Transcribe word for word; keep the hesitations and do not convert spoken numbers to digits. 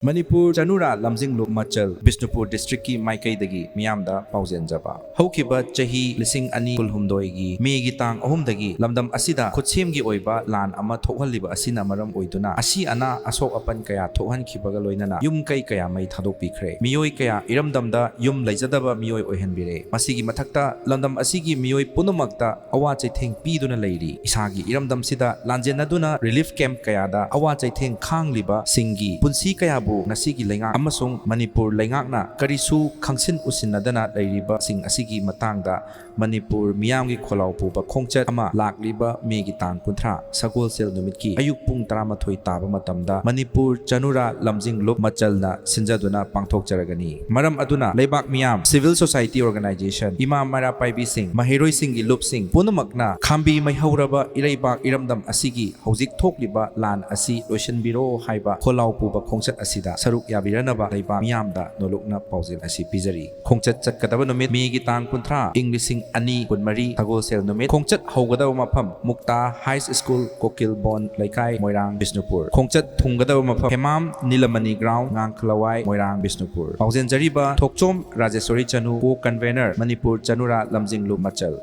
ꯃꯅꯤꯄꯨꯔ ꯆꯅꯨꯔꯥ ꯂꯝꯖꯤꯡꯂꯨꯞ ꯃꯆꯜ, ꯕꯤꯁꯅꯨꯄꯨꯔ ꯗꯤꯁꯇ꯭ꯔꯤꯛꯀꯤ ꯃꯥꯏꯀꯩꯗꯒꯤ ꯃꯤꯌꯥꯝꯗ ꯄꯥꯎꯖꯦꯟꯖꯕ꯫ ꯍꯧꯈꯤꯕ ꯆꯍꯤ ꯂꯤꯁꯤꯡ ꯑꯅꯤ ꯀꯨꯟꯍꯨꯝꯗꯣꯏꯒꯤ ꯃꯦꯒꯤ ꯇꯥꯡ ꯑꯍꯨꯝꯗꯒꯤ ꯂꯝꯗꯝ ꯑꯁꯤꯗ ꯈꯨꯠꯁꯦꯝꯒꯤ ꯑꯣꯏꯕ ꯂꯥꯟ ꯑꯃ ꯊꯣꯛꯍꯜꯂꯤꯕ ꯑꯁꯤꯅ ꯃꯔꯝ ꯑꯣꯏꯗꯨꯅ ꯑꯁꯤ ꯑꯅꯥ ꯑꯁꯣꯛ ꯑꯄꯟ ꯀꯌꯥ ꯊꯣꯛꯍꯟꯈꯤꯕꯒ ꯂꯣꯏꯅꯅ ꯌꯨꯝ ꯀꯩ ꯀꯌꯥ ꯃꯩ ꯊꯥꯗꯣꯛꯄꯤꯈ꯭ꯔꯦ꯫ ꯃꯤꯑꯣꯏ ꯀꯌꯥ ꯏꯔꯝꯗꯝꯗ ꯌꯨꯝ ꯂꯩꯖꯗꯕ ꯃꯤꯑꯣꯏ ꯑꯣꯏꯍꯟꯕꯤꯔꯦ꯫ ꯃꯁꯤꯒꯤ ꯃꯊꯛꯇ ꯂꯝꯗꯝ ꯑꯁꯤꯒꯤ ꯃꯤꯑꯣꯏ ꯄꯨꯝꯅꯃꯛꯇ ꯑꯋꯥ ꯆꯩꯊꯦꯡ ꯄꯤꯗꯨꯅ ꯂꯩꯔꯤ꯫ ꯏꯁꯥꯒꯤ ꯏꯔꯝꯗꯝꯁꯤꯗ ꯂꯥꯟꯖꯦꯟꯅꯗꯨꯅ ꯔꯤꯂꯤꯐ ꯀꯦꯝꯞ ꯀꯌꯥꯗ ꯑꯋꯥ ꯆꯩꯊꯦꯡ ꯈꯥꯡꯂꯤꯕꯁꯤꯡꯒꯤ ꯄꯨꯟꯁꯤ ꯀꯌꯥꯕꯨ ꯉꯁꯤꯒꯤ ꯂꯩꯉꯥꯛ ꯑꯃꯁꯨꯡ ꯃꯅꯤꯄꯨꯔ ꯂꯩꯉꯥꯛꯅ ꯀꯔꯤꯁꯨ ꯈꯪꯁꯤꯟ ꯎꯁꯤꯟꯅꯗꯅ ꯂꯩꯔꯤꯕꯁꯤꯡ ꯑꯁꯤꯒꯤ ꯃꯇꯥꯡꯗ ꯃꯅꯤꯄꯨꯔ ꯃꯤꯌꯥꯝꯒꯤ ꯈꯣꯜꯂꯥꯎ ꯄꯨꯕ ꯈꯣꯡꯆꯠ ꯑꯃ ꯂꯥꯛꯂꯤꯕ ꯃꯦꯒꯤ ꯇꯥꯡ ꯀꯨꯟꯊ꯭ꯔꯥ, ꯁꯒꯣꯜꯁꯦꯜ ꯅꯨꯃꯤꯠꯀꯤ ꯑꯌꯨꯛ ꯄꯨꯡ ꯇꯔꯥꯃꯥꯊꯣꯏ ꯇꯥꯕ ꯃꯇꯝꯗ ꯃꯅꯤꯄꯨꯔ ꯆꯅꯨꯔꯥ ꯂꯝꯖꯤꯡ ꯂꯨꯞ ꯃꯆꯜꯅ ꯁꯤꯟꯖꯗꯨꯅ ꯄꯥꯡꯊꯣꯛꯆꯔꯒꯅꯤ꯫ ꯃꯔꯝ ꯑꯗꯨꯅ ꯂꯩꯕꯥꯛ ꯃꯤꯌꯥꯝ, civil society organization, ꯏꯃꯥ ꯃꯩꯔꯥ ꯄꯥꯏꯕꯤꯁꯤꯡ, ꯃꯍꯩꯔꯣꯏꯁꯤꯡꯒꯤ ꯂꯨꯞꯁꯤꯡ ꯄꯨꯝꯅꯃꯛꯅ ꯈꯥꯝꯕꯤ ꯃꯩꯍꯧꯔꯕ ꯏꯔꯩꯕꯥꯛ ꯏꯔꯝꯗꯝ ꯑꯁꯤꯒꯤ ꯍꯧꯖꯤꯛ ꯊꯣꯛꯂꯤꯕ ꯂꯥꯟ ꯑꯁꯤ ꯂꯣꯏꯁꯤꯟꯕꯤꯔꯣ ꯍꯥꯏꯕ ꯈꯣꯜꯂꯥꯎ ꯄꯨꯕ ꯈꯣꯡꯆꯠ ꯑꯁꯤꯗ ꯁꯔꯨꯛ ꯌꯥꯕꯤꯔꯅꯕ ꯂꯩꯕꯥꯛ ꯃꯤꯌꯥꯝꯗ ꯅꯣꯂꯨꯛꯅ ꯄꯥꯎꯖꯦꯜ ꯑꯁꯤ ꯄꯤꯖꯔꯤ꯫ ꯈꯣꯡꯆꯠ ꯆꯠꯀꯗꯕ ꯅꯨꯃꯤꯠ ꯃꯦꯒꯤ ꯇꯥꯡ ꯀꯨꯟꯊ꯭ꯔꯥ, ꯏꯪ ꯂꯤꯁꯤꯡ ꯑꯅꯤ ꯀꯨꯟꯃꯔꯤ, ꯁꯒꯣꯜꯁꯦꯜ ꯅꯨꯃꯤꯠ꯫ ꯈꯣꯡꯆꯠ ꯍꯧꯒꯗꯕ ꯃꯐꯝ ꯃꯨꯛꯇꯥ ꯍꯥꯏ ꯁ꯭ꯀꯨꯜ, ꯀꯣꯀꯤꯜꯕꯣꯟ ꯂꯩꯀꯥꯏ, ꯃꯣꯏꯔꯥꯡ, ꯕꯤꯁꯅꯨꯄꯨꯔ꯫ ꯈꯣꯡꯆꯠ ꯊꯨꯡꯒꯗꯕ ꯃꯐꯝ ꯍꯦꯃꯥꯝ ꯅꯤꯂꯃꯅꯤ ꯒ꯭ꯔꯥꯎꯟ, ꯉꯥꯡꯈꯂꯋꯥꯏ, ꯃꯣꯏꯔꯥꯡ, ꯕꯤꯁꯅꯨꯄꯨꯔ꯫ ꯄꯥꯎꯖꯦꯟꯖꯔꯤꯕ ꯊꯣꯛꯆꯣꯝ ꯔꯥꯖꯦꯁꯣꯔꯤ ꯆꯅꯨ, ꯀꯣ ꯀꯟꯚꯦꯅꯔ, ꯃꯅꯤꯄꯨꯔ ꯆꯅꯨꯔꯥ ꯂꯝꯖꯤꯡ ꯂꯨꯞ ꯃꯆꯜ꯫